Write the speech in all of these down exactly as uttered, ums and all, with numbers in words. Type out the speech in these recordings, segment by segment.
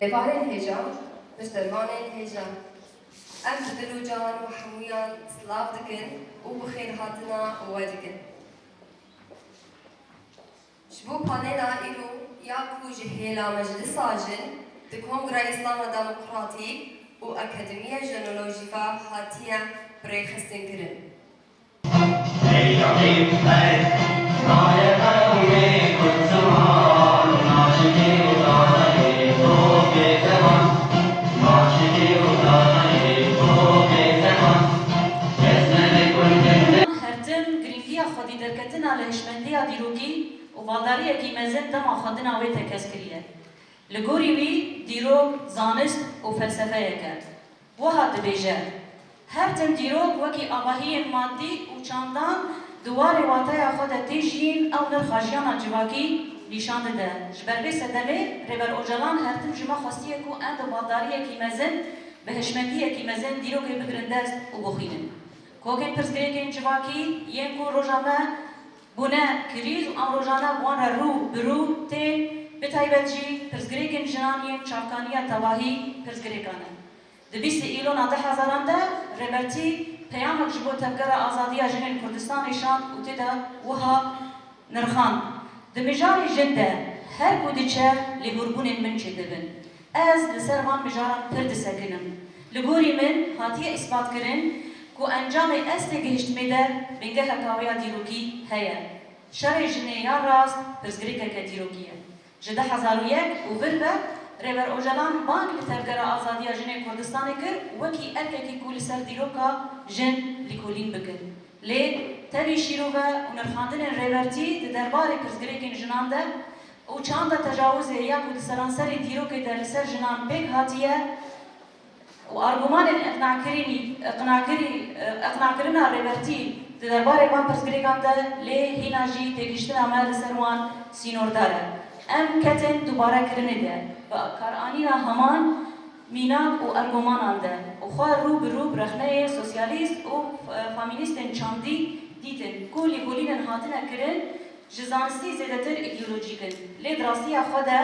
Êvarên hêja, piştevanên hêja. Em bi dil û can we hemûyan silav dikin û bi xêr hatina we dikin. Ji bo panela îro ya ku ji hêla Meclisa Jin di Kongra Îslama Demokratîk û Akademiya Jinolojî ve hatiye bi rêxistin kirin. Her tim girîngiya xwedî derketina li hişmendiya dîrokî û baldariyekî mezin dema xwendina wê tekez kiriye. Li gorî wî, dîrok, zanist û felsefeyek e. Wiha dibêje, her tim dîrok wekî avahiyên madî û çandan di warê wateya xwe de tê jiyîn, ew nirxa jiyana civakî nîşan dide. Ji ber vê sedemê Rêber Ocalan her tim ji me xwestiye ku em bi baldariyekî mezin, bi hişmendiyekî mezin dîrokê bigirin dest û bixwînin. Kokên pirsgirêkên civakî yên ku roja me bûne krîz û em rojane bi wan re rû bi rû tên, bi taybet jî pirsgirêkên jinan yên çavkaniya tevahî pirsgirêkan in. Di bîstê Îlona du hezaran de Rêbertî peyamek ji bo Tevgera Azadiya Jinên Kurdistanê şand û tê de wiha nirxand, di mijarê jin de her ku diçe lêhorbûnên min çêdibin. Ez li ser van mijaran pir disekinim. Li gorî min hatiye îsbatkirin ku encamê ez têgihiştimê de bingeheka wê ya dîrokî heye. Şerê jinê ya rast pirsgirêkeke dîrokî ye. Ji du hezar û yek û vir ve Rêber Ocalan bang li Tevgera Azadiya Jinên Kurdistanê kir, wekî erkekî ku li ser dîroka jin lîkolîn bikin. Lê tevî şîrove û nirxandinên Rêbertî di derbarê pirsgirêkên jinan de û çanda tecawizê ya ku di seranserê dîrokê de li ser jinan pêk hatiye, û argûmanên iqnakirînî, iqnakirî, iqnakirina Rêbertî di derbarê van pirsgirêkan de lê hîna jî têgihiştina me li ser wan sînordar e. Em ketin dubarekirinê de, bi karanîna heman mînak û argûmanan de û xwe rû bi rû bi rexneyê sosyalîst û, e, famînîstên çandî dîtin ku lêkolînên hatine kirin ji zanistî zêdetir îdeolojîk in. Lê di rastiya xwe de,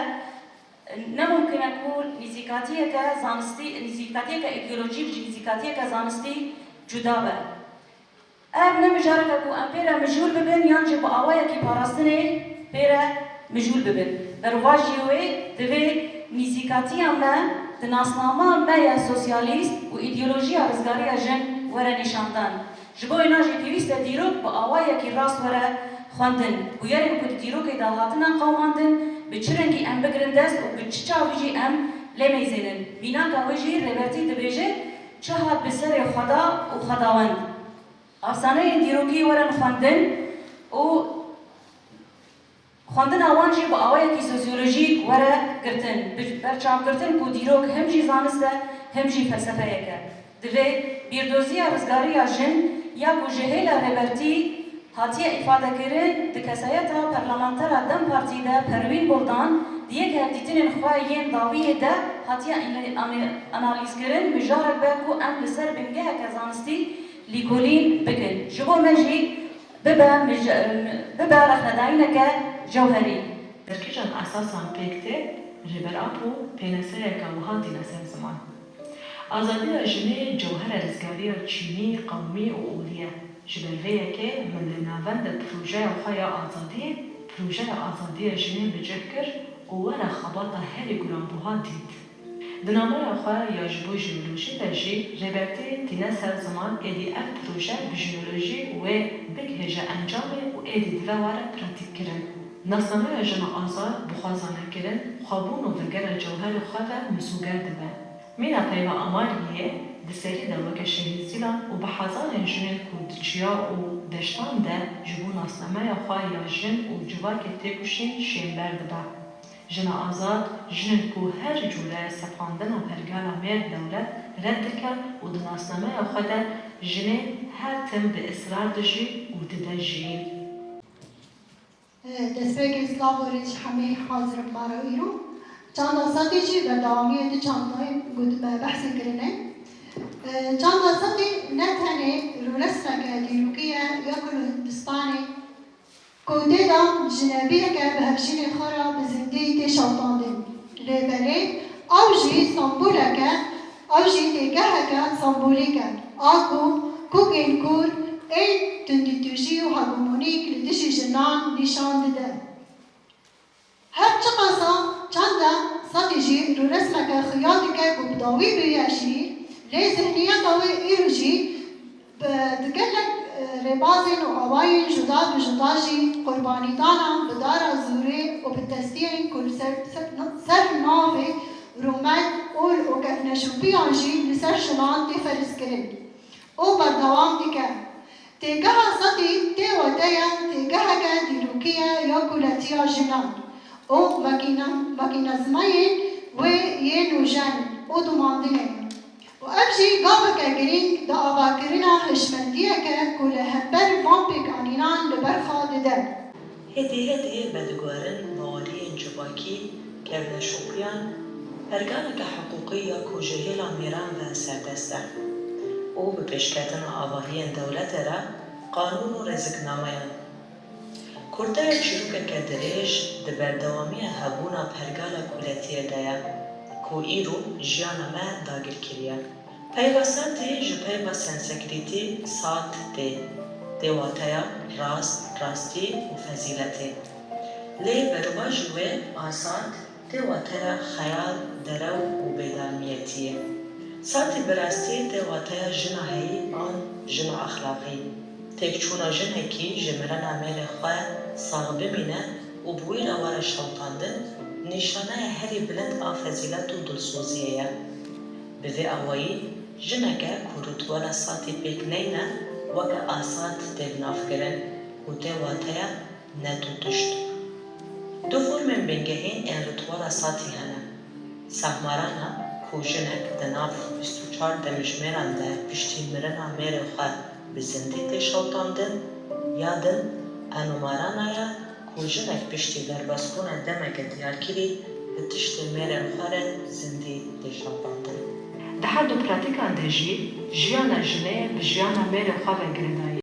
ne mumkin e ku nîzîkatiyeke zanistî, nîzîkatiyeke îdeolojîk ji nîzîkatiyeke zanistî cuda be. Ev ne mijarek e ku em pê re mijûl bibin yan jî bi awayekî parastinê pê re mijûl bibin. Berovajiyê wê divê nîzîkatiya me di nasnama me ya sosyalîst û îdeolojiya rizgariya jin were nîşandan. Ji bo wêna jî pêwîst e dîrok bi awayekî rast were xwendin. Bûyerên ku di dîrokê de hatine qewimandin, bi çi rengî em bigirin dest û bi çi çavî jî em lê meyzênin. Mînaka wê jî Rêbertî dibêje, çi hat bi serê Xweda û Xwedawend. Efsaneyên dîrokî werin xwendin û xwendina wan jî bi awayekî sosyolojîk were girtin, bi berçavgirtin ku dîrok him jî zanist e, him jî felsefeyek e. Divê bîrdoziya rizgariya jin ya ku ji hêla Rêbertî hatiye îfadekirin di kesayeta parlamentera DEM Partî de Perwîn Buldan di yek hevdîtinên xwe yên dawiyê de hatiye anî-, anî-, analîzkirin mijarek be ku em li ser bingeheke zanistî lîkolîn bikin. Ji bo me jî bibe mij-, bibe rexnedayîneke cewherî. Derkîjan esasan pêk tê, Rêber Apo pêneseyeke wiha tîne ser ziman. Azadiya jinê cewhere rizgariya çînî, qewmî û olî ye. Ji ber vê yekê min li navenda projeya xwe ya azadiyê, projeya azadiya jinê bi cih kir û were xebata herî giranbuha dît. Di nameya xwe ya ji bo jinolojî de jî Rêbertî tîne ser ziman êdî ev proje bi jinolojî wê bigihêje encamê û êdî divê were pratîkkirin. Nasnameya jina azad bi xwe zanekirin, xwebûn û vegera cewherê xwe ve mizûger dibe. Mîna peyva Amaliyê di serî de weke şehîd Zîlan û bi hezarên jinên ku di çiya û deştan de ji bo nasnameya xwe ya jin û civakê têkoşîn şênber dibe. Jina azad, jinên ku her cûre sepandina pergala mêr dewlet red dike û di nasnameya xwe de jinê her tim bi israr dijî û dide jiyîn. Destpêkê silav û rêz ji hemî hazirên me re îro. Çanda Sedî jî berdewamiyê du çandayên ku me behsê kirine. Çanda Sedî ne tenê rûnişteke dîrokî ye ya ku li Hindistanê ku tê de jinebiyeke bi hevjînê xwe re bi zindî tê şewitandin. Lê belê ew sembolek e, ew jî têgeheke sembolîk e, a ku kûkên kûr ên tundîtûjî û hegemonîk li dijî jinan nîşan dide. Her çiqasa çanda sedî jî rûresmeke xuya dike ku bi dawî bûye jî, lê zihniyeta wê îro jî bi, di gelek, e, rêbazên û awayên cuda bi cuda jî qurbanîdana bi dara zorê û bi testiyên ku li ser, ser, ser navê rûmet, ol û kevneşopiyan jî li ser jinan tê ferizkirin. Û berdewam dike, Têgeha sedî tê wateya têgeheke dîrokî ye ya kuletiya jinan û makîne-, makînezmayên wê yên nûjen û domandinê ye. Û ev jî gaveke girîng di avakirina hişmendiyeke ku li hember van pêkanînan li ber xwe dide. Hêdî hêdî vedigwerin baweriyên civakî, kevneşopiyan, pergaleke hiqûqî ya ku ji hêla mêran ve serdest e û bi pêşketina avahiyên dewletê re qanûn û rêziknameyan. Kurteya çîrokeke dirêj di berdewamiya hebûna pergala kuletiyê de ye ku îro jiyana me dagir kiriye. Peyva sedî ji peyva Sanskritî sat tê, tê wateya rast, rastî û fezîletê. Lê berovajî wê a sat tê wateya xeyal, derew û bêdalmiyetiyê. Satî bi rastî tê wateya jina heyî an jina exlaqî. Têkçûna jinekî ji mirina mêrê xwe sax bimîne û bi wî re were şewitandin, nîşaneya herî bilind a fezîlet û dilsoziyê ye. Bi vê awayî, jineke ku rûtwela satî pêk neyne, weke a sat tê binavkirin û tê wateya ne tu tişt. Du formên bingehîn ên rûtwela satî hene. Sehmarana ku jinek di nav bîst û çar demjimêran de piştî mirina mêrê xwe bi zindî tê şewitandin, ya din enomarana ye ku jinek piştî derbasbûna demeke diyarkirî bi tiştê mêrên xwe re zindî tê şewitandin. Di her du pratîkan de jî jiyana jinê bi jiyana mêrê xwe ve girêdayî.